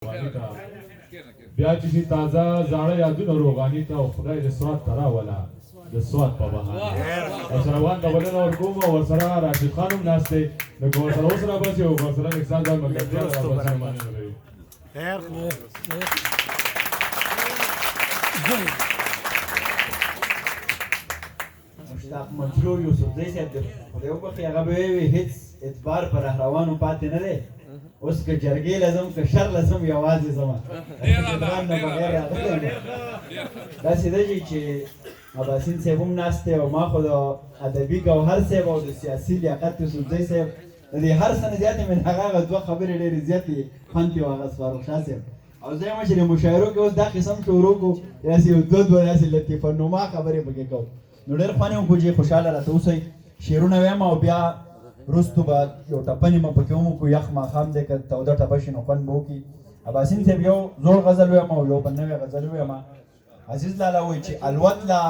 روغاني ته بیا چې شي تازه زاړه یادونه روغاني ته او خدای دې سوات ته راوله د سوات په بهانه ورسره افغان ته بلنه ورکوم او ورسره راشد خان هم ناست دی، نو که ورسره اوس راباسي او ورسره لږ ساعت بعد ملګرتیا راباسي نو مننه به وي. مشتاق مجروح یوسفزی صاحب د خدای وبخښي، هغه به وی هیڅ اعتبار پر رهروانو پاتې نه دی، اوس که جرګې لزم که شر لزم یوازې زما جبران نه بغیر راغلی یم. داسې ده چې اباسین صاحب هم ناست دی او ما خو د ادبي ګوهر صاحب او د سیاسي لیاقت یوسفزی صاحب د دې هر څه نه زیاتې مې هغه هغه دوه خبرې ډېرې زیاتې خوند کې وه، هغه فاروق شاه صاحب او زه یم چې د مشاعرو کې اوس دا قسم شروع کو، داسې یو دوه دوه داسې لطیفه نما خبرې پکې کوو، نو ډېر خوند یې وکړو چې خوشحاله راته اوسئ. شعرونه وایم او بیا وروستو به یو ټپه نیمه پکې هم وکړو، یخ ماښام دی که توده ټپه شي نو خوند به وکړي. اباسین صاحب یو زوړ غزل وایم او یو به نوی غزل وایم. عزیز لالا وایي چې الوت لا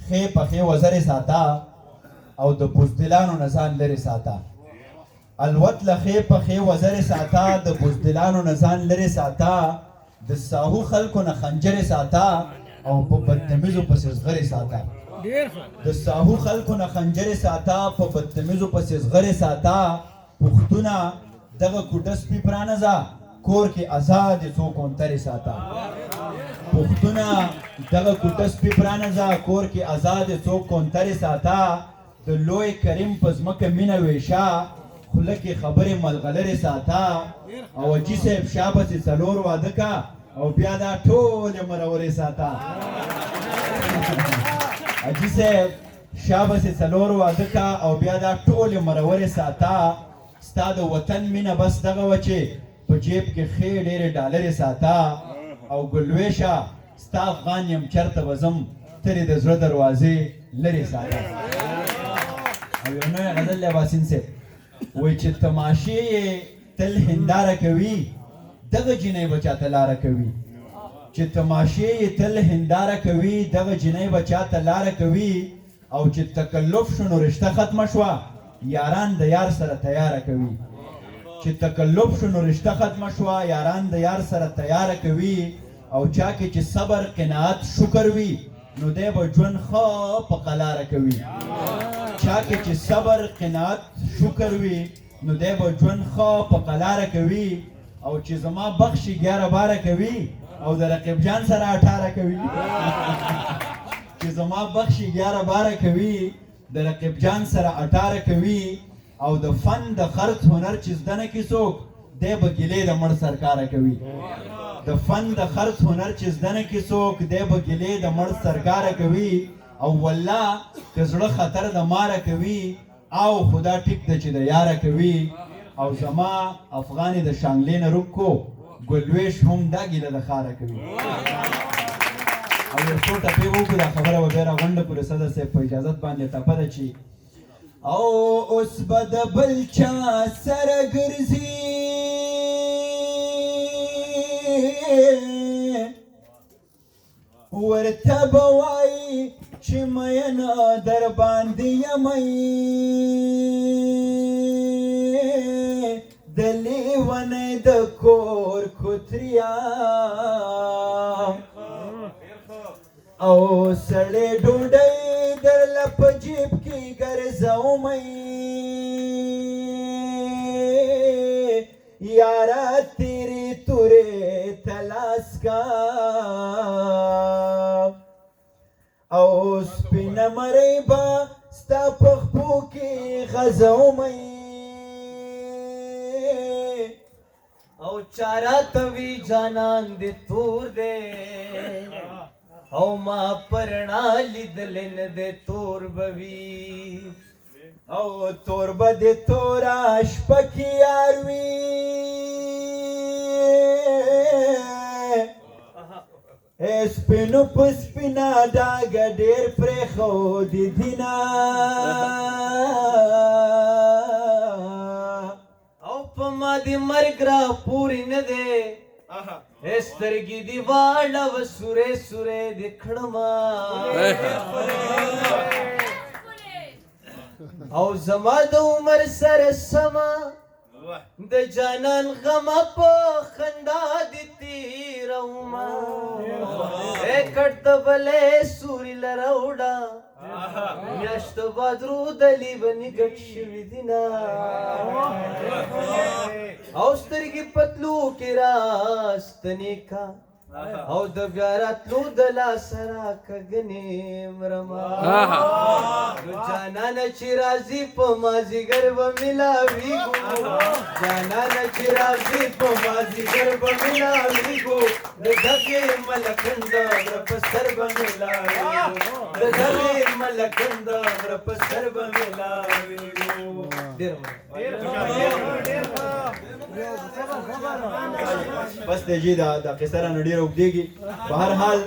ښې پخې وزرې ساته او د بزدلانو نه ځان لرې ساته. الوت له ښې پخې وزرې ساته، د بزدلانو نه ځان لرې ساته، د ساهو خلکو نه خنجرې ساته او په بدتمیزو پسې زغرې ساته. د ساهو خلکو نه خنجرې ساته، په بدتمیزو پسې زغرې ساته. پښتونه دغه کوټه سپي پرانځه، کور کې ازادې څو کونترې ساته. پښتونه دغه کوټه سپي پرانځه، کور کې ازادې څو کونترې ساته. د لوی کریم په ځمکه مینه ویشه، خوله کې خبرې ملغلرې ساته. او حاجي صاحب شا پسې څلور واده کا او بیا دا ټولې مرورې ساته. حاجي صاحب شا پسې څلور واده کا او بیا دا ټولې مرورې ساته. ستا د وطن مینه بس دغه وه چې په جیب کې ښې ډېرې ډالرې ساته. او ګلویشه ستا افغان یم چرته به ځم، ترې د زړه دروازې لرې ساته. او یو نوی غزل دی اباسین صاحب وایي چې تماشې یې تل هنداره کوي، دغه جینۍ به چاته لاره کوي. چې تماشې یې تل هنداره کوي، دغه جینۍ به چاته لاره کوي. او چې تکلف شو نو رشته ختمه شوه، یاران د یار سره تیاره کوي. چې تکلف شو نو رشته ختمه شوه، یاران د یار سره تیاره کوي. او چا کې چې صبر قناعت شکر وي، نو دی به ژوند ښه په قلاره کوي. چا کې چې صبر قناعت شکر وي، نو دی به ژوند ښه په قلاره کوي. او چې زما بخشي 11 12 کوي او د رقیب جان سره 18 کوي. چې زما بخشي 11 12 کوي، د رقیب جان سره 18 کوي. او د فن د خرڅ هنر چې زده نه کړي څوک، دی به ګیلې د مړ سرکاره کوي. د فن د خرڅ هنر چې زده نه کړي څوک، دی به ګیلې د مړ سرکاره کوي. او والله که زړه خطر د ماره کوي، او خدا ټیک ده چې د یاره کوي. او زما افغانې د شانګلې نه رک کو، ګلویش هم دا ګیله د ښاره کوي. او یو څو ټپې به وکړو، دا خبره به بیا راغونډه کړو صدر صاحب په اجازت باندې. ټپه ده چې او اوس به د بل چا سره ګرځي، ورته به وایي چې مینه در باندې یمئ، د لیونی د کور کوتریا او سړې ډوډۍ درله په جیب کې ګرځومئ، یاره تیرې تورې تلاس کا. او سپینه مرۍ به ستا په خپو کې غځومئ. او چارا توی جانان دې تور دی، او ما پرنا لیدل نه دې تور بوي. او تور به دې توره شپه کې یار وي، سپینو په سپینه ډاګه ډېر پرېښودي دینه. او په ما دې مرګ را پورې نه دی، سترګې دې واړوه سورې سورې دې کړمه. او زما د عمر سره سمه د جانان غمه په خندا دي تیرومه، اے کټ د بلې سوري لروډه، میاشت بادرو د لیوني ګډ شوي دي نه، او سترګې پتلو کې راستنې کا، او د بیا راتلو د لاسه راکږنې مرمه. نو جانانه چې راځي په مازدیګر به ملاویږو، جانانه چې راځي په مازدیګر به ملاویږو، د دغې ملکنډ غره په سر به ملاویږو، د دغې ملکنډ غره په سر به ملاویږو. ډېره مننه. بس دی جی، دا قصه رانه ډېره اوږدېږي. په هر حال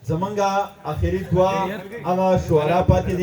زمونږه اخري دعا هغه شعرا پاتې دي.